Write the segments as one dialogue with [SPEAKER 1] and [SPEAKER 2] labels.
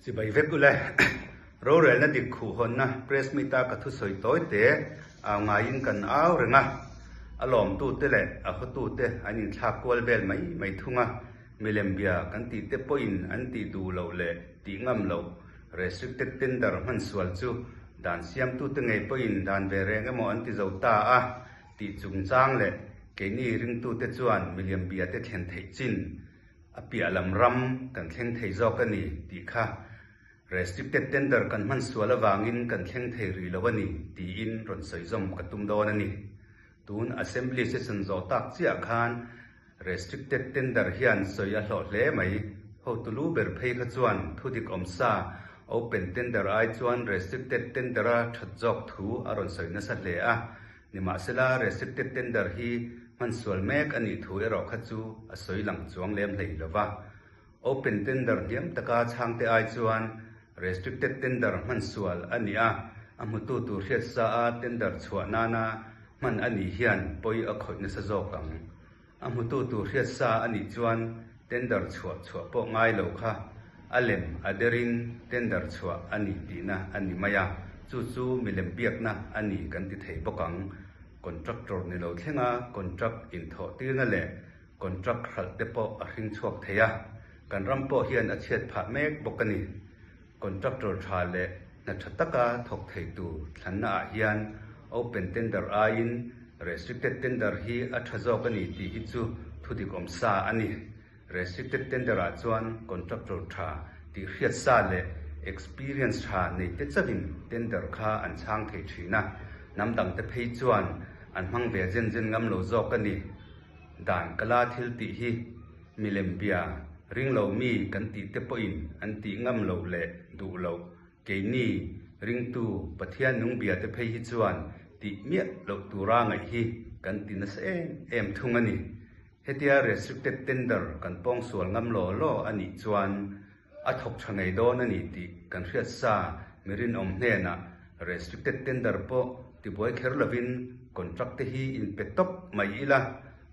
[SPEAKER 1] Chibai vek ule. Rorelna dik khuh hawnna press meet a ka thusawi tawi te au ngaiin kan au reng a, a lawmtute leh a hawtute an inthlak kual vel mai mai thung a, milem bia kan tih te pawhin an tih duh loh leh tih ngam loh restricted tender hman sual chu dan siamtute ngei pawhin dan ve reng emaw an ti zo ta a tih chungchang leh keini ringtute chuan miliam bia te thlen theih chin A piah lam ram kan thleng thei zawk a ni tih kha restricted tender kan hman sual avangin kan thleng thei rih lo a ni tiin rawn sawi zawm ka tum dawn a ni. Tun Assembly session zawh tak chiah khan restricted tender hian sawi a hlawh hle mai. Hotu lu ber phei kha chuan thudik awmsa open tender ai chuan restricted tender a that zawk thu a rawn sawi nasa hle a. Nimahsela, restricted tender hi hman sual mek a nih thu erawh kha chu a sawi lang chuang lem hlei lo va. Open tender hniam taka chhangte ai chuan restricted tender hman sual a nih a, a hmutu tur hriat sa a tender chhuah nana hman a nih hian pawi a khawih nasa zawk ang. A hmutu tur hriat sa a nih chuan tender chhuah chhuah pawh ngai lo kha a lem a derin tender chhuah a ni tihna a ni mai a, chu chu milem biakna a ni kan ti thei bawk ang. Contractor ni lo thlenga contract inthawh tirna leh contract hralh te pawh a hring chhuak thei a, kan ram pawh hian a chhiat phah mek bawk a ni. Contractor tha leh hna tha taka thawk thei tur thlanna ah hian open tender aiin restricted tender hi a tha zawk a ni tih hi chu thudik awm sa a ni. Restricted tender ah chuan contractor tha tih hriat sa leh experience tha nei te chauhin tender kha an chhang thei thin a, hnam dang te phei chuan an hmang ve zen zen ngam lo zawk a ni. Dan kala thil tih hi Milem bia, ring lo mi kan tih te pawhin an tih ngam loh leh duh loh, keini ringtu Pathian nung bia te phei hi chuan tih miah loh tura ngaih hi kan ti nasa em em thung a ni. Hetia restricted tender kan pawngsual ngam law law a nih chuan a thawk tha ngei dawn a ni tih kan hriat sa mi rinawm hnenah restricted tender pawh tibuai kher lovin contract te hi inpe tawp mai ila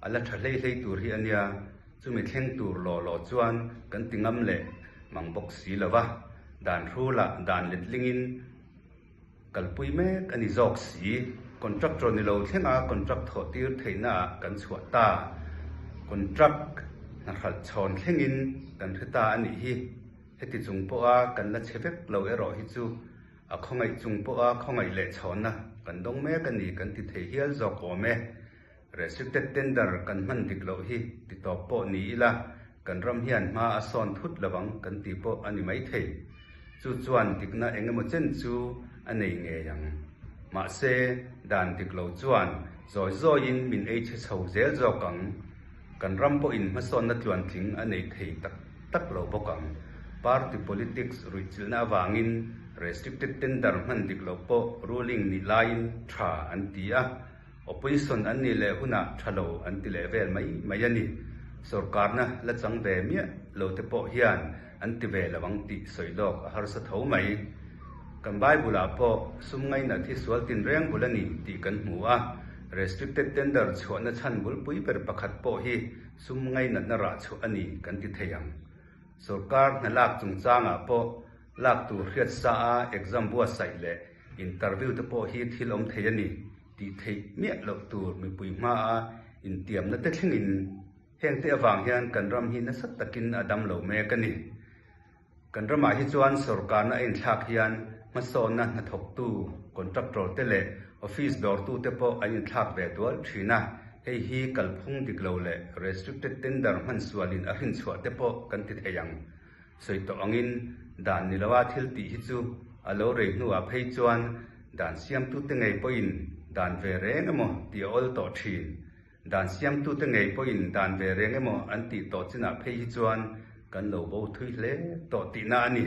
[SPEAKER 1] a la tha hlei hlei tur hi a nia, chumi thleng tur law law chuan kan ti ngam leh mang bawk si lo va, dan hrulah dan letlingin kalpui mek a ni zawk si. Contractor ni lo thlenga contract thawh tir theihna ah kan chhuah ta, contract hna hralh chhawn thlengin kan hre ta a nih hi. Heti chung pawha kan la che vek lo erawh hi chu a khawngaih chung pawha khawngaih leh chhawnna kan dawng mek a ni kan ti thei hial zawk awm e. Restricted tender kan hman dik loh hi ti tawp pawh ni ila, kan ram hian hma a sawn thut lo ang kan tih pawh a ni maithei. Chu chuan dikna eng emaw chen chu a nei ngei ang. Mahse, dan dik lo chuan zawi zawiin min ei chhe chho zel zawk ang. Kan ram pawhin hmasawnna tluantling a nei thei tak tak lo bawk ang. Party politics ruihchilhna avangin restricted tender hman dik loh pawh ruling nih laiin tha an ti a. Opposition an nih leh hunah tha lo an ti leh vel mai mai a ni. Sorkarna la chang ve miah lo te pawh hian an ti ve lo ang tih sawi lawk a harsa tho mai. Kan Bible ah pawh sum ngainat hi sual tinreng bul a ni tih kan hmu a, restricted tender chhuahna chhan bulpui ber pakhat pawh hi sum ngainatna rah chhuah a ni kan ti thei ang. Sorkar hna lak chungchangah pawh lak tur hriat sa a exam buatsaih leh interview te pawh hi thil awm thei a ni tih theih miah loh tur mipui hmaa intiamna te thlengin hengte avang hian kan ram hi nasa takin a dam lo mek a ni. Kan ramah hi chuan sorkarna a inthlak hian hmasawnna hnathawktu, contractor te leh office dawrtute pawh an inthlak ve dual thin a, hei hi kalphung dik lo leh restricted tender hman sualin a hrinchhuah te pawh kan ti thei ang. Sawi tawh angin dan ni loa thil tih hi chu a lo rei hnuah phei chuan dan siamtute ngei pawhin dan ve reng emaw tih a awl tawh thin. Dan siamtute ngei pawhin dan ve reng emaw an tih tawh chinah phei hi chuan kan lo bo thui hle tawh tihna a ni.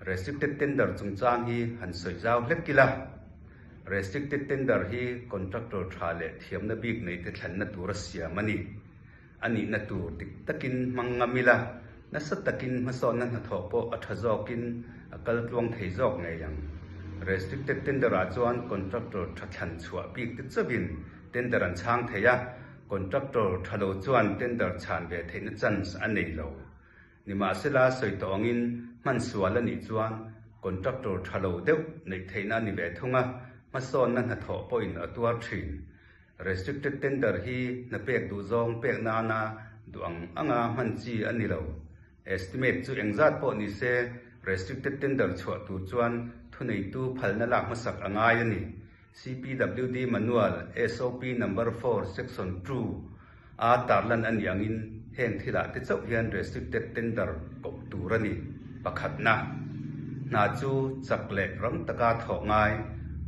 [SPEAKER 1] Restricted tender chungchang hi han sawi zau hlek ila. Restricted tender hi contractor tha leh thiamna bik neite thlanna tura siam a ni. A nihna tur dik takin hmang ngam ila, nasa takin hmasawnna hnathawh pawh a tha zawkin a kal tluang thei zawk ngei ang. Restricted tender ah chuan contractor tha thlan chhuah bik te chauhin tender an chhang thei a, contractor tha lo chuan tender chhan ve theihna chance a nei lo. Nimahsela sawi tawh angin hman sual a nih chuan contractor tha lo deuh neih theihna a ni ve thung a, hmasawnna hnathawh pawhin a tuar thin. Restricted tender hi hna pek duh zawng pek nana duh ang anga hman chi a ni lo. Estimate chu engzat pawh ni se restricted tender chhuah tur chuan thuneitu phalna lak hmasak a ngai a ni. CPWD Manual SOP Number 4 Section 2 a tarlan a nih angin heng thilah te chauh hian restricted tender kawp tur a ni. Pakhatna, hna chu chak leh ram taka thawh ngai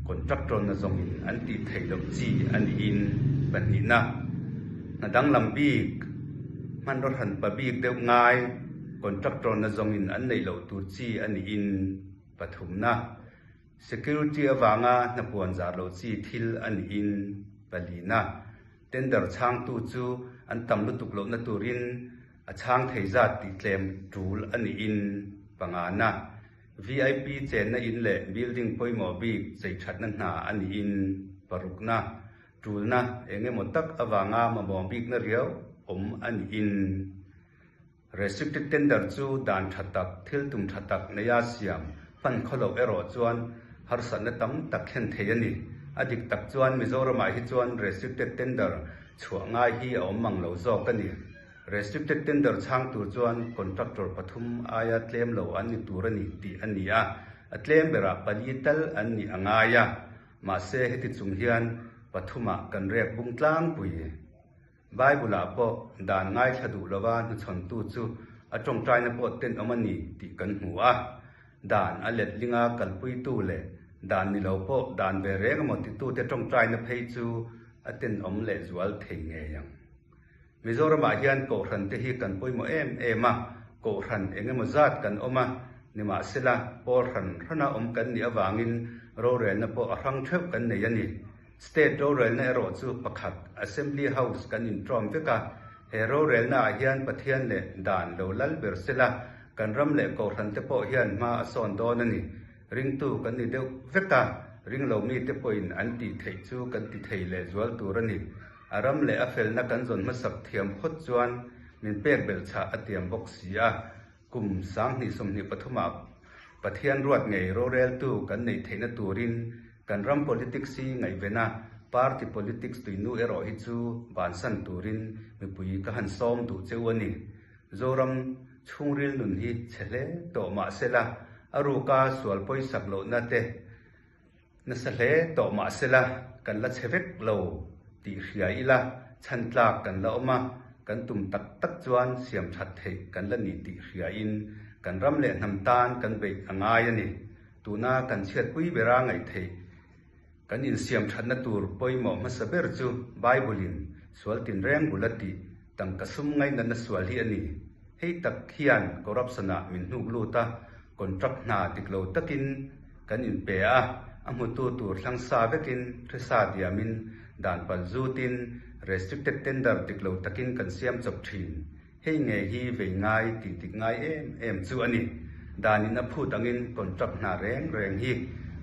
[SPEAKER 1] contractor na zawngin an tih theih loh chi a niin. Pahnihna, hna danglam bik, hmanraw hranpa bik deuh ngai contractor na zawngin an neih loh tur chi a niin. Pathumna, Security avanga hna puan zar loh chi thil a niin. Palina, Tender chhangtu chu an tam lutuk lohna turin a chhang thei zat tih tlem tul a niin pangana. VIP chenna in leh building pawimawh bik chei thatna hna a niin parukna. Tulna eng emaw tak avanga mamawh bikna riau awm a niin. Restricted tender chu dan tha tak, thil tum tha tak neia siam hman khaw loh erawh chuan harsatna tam tak thlen thei a ni. A dik tak chuan Mizoramah hi chuan restricted tender chhuah ngai hi a awm mang lo zawk a ni. Restricted tender chhang tur chuan contractor pathum aia tlem lo an ni tur a ni tih a ni a, a tlem berah pali tal an nih a ngai a. Mahse heti chung hian pathumah kan rek bung tlangpui. Bible-ah pawh dan ngaithla duh lova hnuchhawntu chu a tawngtaina pawh tenawm a ni tih kan hmu a. Dan a letlinga kalpuitu leh dan ni lo pawh dan ve reng emaw titute tawngtaina phei chu a tenawm lehzual thei ngei ang. Mizoramah hian kohhran te hi kan pawimawh em em a, kohhran eng emaw zat kan awm a, nimahsela pawl hran hrana awm kan nih avangin rorelna pawh a hrang theuh kan nei a ni. State rorelna erawh chu pakhat Assembly House kan intawm vek a, he rorelna ah hian Pathian leh dan lo lal ber sela, kan ram leh kohhran te pawh hian hma a sawn dawn a ni. Ringtu kan ni deuh vek a, ringlo mite pawhin an tih theih chu kan ti thei leh zual tur a ni. A ram leh a felna kan zawn hmasak thiam phawt chuan min pek belh chhah a tiam bawk si a. Kum 2023 ah Pathian ruat ngei roreltu kan neih theihna turin kan ram politics hi ngaihven a, party politics tuinu erawh hi chu bansan turin mipui ka han sawm duh che u a ni. Zoram chhungril nun hi chhe hle tawh mahsela a ruka sual pawisak lohna te Nasa hle tawh mahsela kan la chhe vek lo tih hria ila chhan tlak kan la awm a, kan tum tak tak chuan siam that theih kan la ni tih hriain kan ram leh hnam tan kan beih a ngai a ni. Tuna kan chhiatpui bera ngaih theih kan insiam thatna tur pawimawh hmasa ber chu Bible-in sual tinreng bul a tih tangka sum ngainatna sual hi a ni. Hei tak hian corruption-ah min hnuk lut a, Contract hna dik lo takin kan inpe a, a hmutu tur thlang sa vekin hrisa diamin dan pal zutin restricted tender dik lo takin kan siam chawp thin. Hei nge hi vei ngai tih dik ngai em em chu a ni. Danin a phut angin contract hna reng reng hi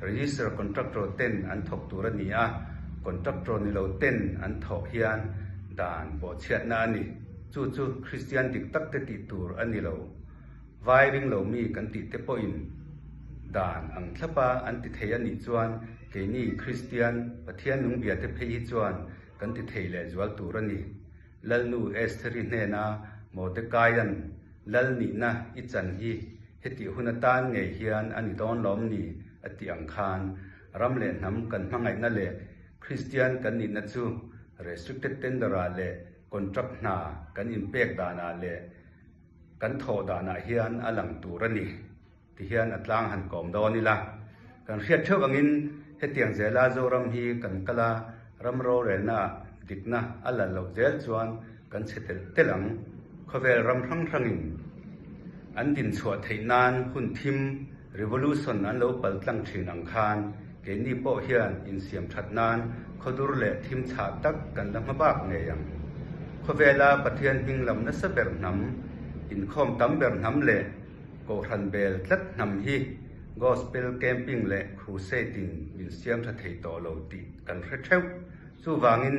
[SPEAKER 1] register contractor ten an thawk tur a ni a, contractor ni lo ten an thawh hian dan bawhchhiatna a ni. Chu chu Kristian dik tak te tih tur a ni lo. Vai ring lo mi kan tih te pawhin dan ang thlapa an ti thei a nih chuan keini Kristian, Pathian nung bia te phei hi chuan kan ti thei leh zual tur a ni. Lalnu Estheri hnena Mordekaia'n Lal nihna i chan hi hetih hun atan ngei hian a ni dawn lawm ni a tih ang khan ram leh hnam kan hmangaihna leh Kristian kan nihna chu restricted tender-ah leh contract hna kan inpek danah leh Kan thawh danah hian a lang tur a ni ti hian a tlang han kawm dawn ila. Kan hriat theuh angin hetiang zela Zoram hi kan kal a, ram rorelna dikna a lal loh zel chuan kan chhe telh telh ang. Khawvel ram hrang hrangin an dinchhuah theih nan hun thim, revolution, an lo pal tlang thin ang khan keini pawh hian insiam that nan khawdur leh thim chhah tak kan la hma bak ngei ang. Khawvela Pathian hming lam nasa ber hnam, inkhawm tam ber hnam leh Kohhran bel tlat hnam hi Gospel camping leh crusade in min siam tha thei tawh lo tih kan hre theuh. Chuvangin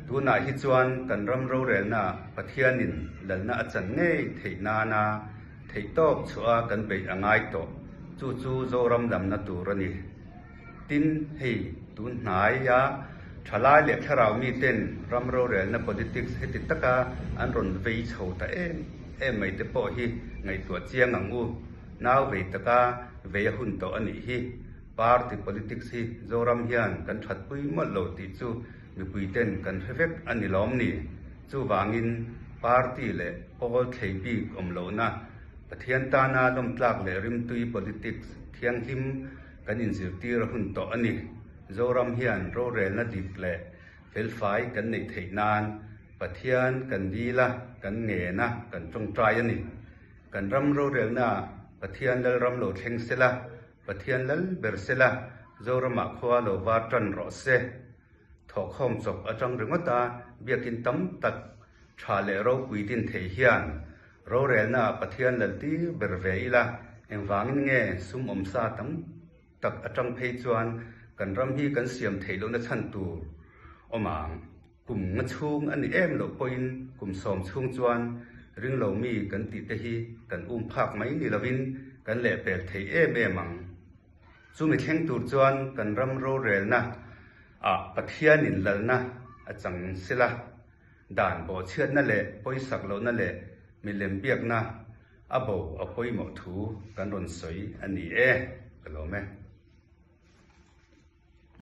[SPEAKER 1] tunah hi chuan kan ram rorelna Pathianin lalna a chan ngei theih nana. Theihtawp chhuah a kan beih a ngai tawh. Chu chu Zoram damna tur a ni. Tin, hei tun hnaia thalai leh thlarau miten ram rorelna politics heti taka an rawn vei chho ta em em mai te pawh hi ngaihtuah chiang ang u. Nau vei taka vei a hun tawh a nih hi. Party politics hi Zoram hian kan thatpui mawlh lo tih chu mipui ten kan hre vek a ni lawm ni? Chuvangin party leh pawl thlei bik awm lohna Pathian tana lawmtlak leh rimtui politics thianghlim kan inzirtir a hun tawh a ni. Zoram hian rorelna dik leh felfai kan neih theih nan Pathian kan dil a, kan ngen a, kan tawngtai a ni. Kan ram rorelna Pathian Lalram lo thleng sela, Pathian lal ber sela, Zoramah khua lo var tan rawh se. Thawhkhawm chawp atang ringawt a, biakin tam tak tha leh ropui din thei hian rorelna ah Pathian lal tir ber ve ila, engvangin nge sum awmsa tam tak atang phei chuan kan ram hi kan siam theih lohna chhan tur awm ang? Kum nga chhung a ni em loh pawhin kum sawm chhung chuan ringlo mi kan tih te hi kan um phak mai ni lovin kan lehpel thei em em ang. Chumi thleng tur chuan kan ram rorelna ah Pathianin lalna a chang sela, dan bawhchhiatna leh pawisak lohna leh milem biakna a bo a pawimawh thu kan rawn sawi a ni e, ka lawm e.